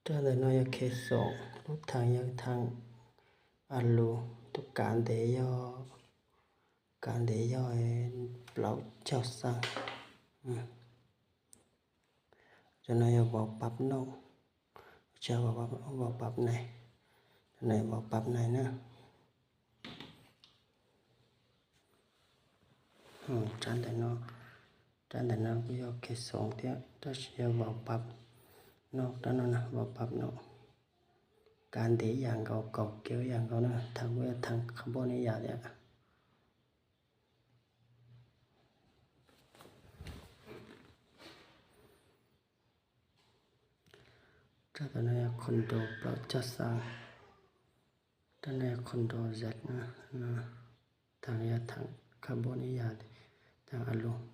Rab ntawm no yog khe xoom, lub theem yog theem a lus, tus kav ntev yog, kav ntev yog plaub caug xees. Cov no yog vauv pab noj, tsis yog vauv pab nais, cov no yog vauv pab nais na. Rab ntawm no, rab ntawm no kuj yog khe xoom thiab tab sis yog vauv pab noj, rab no na vauv pab noj. Kav ntev ib yam nkaus, kaum kiv ib yam nkaus na, theem kuj yog theem carbon ib yam thiab. Rab ntawm no yog control plaub caug xees, rab no yog control Z, theem yog theem carbon ib yam, theem a lus.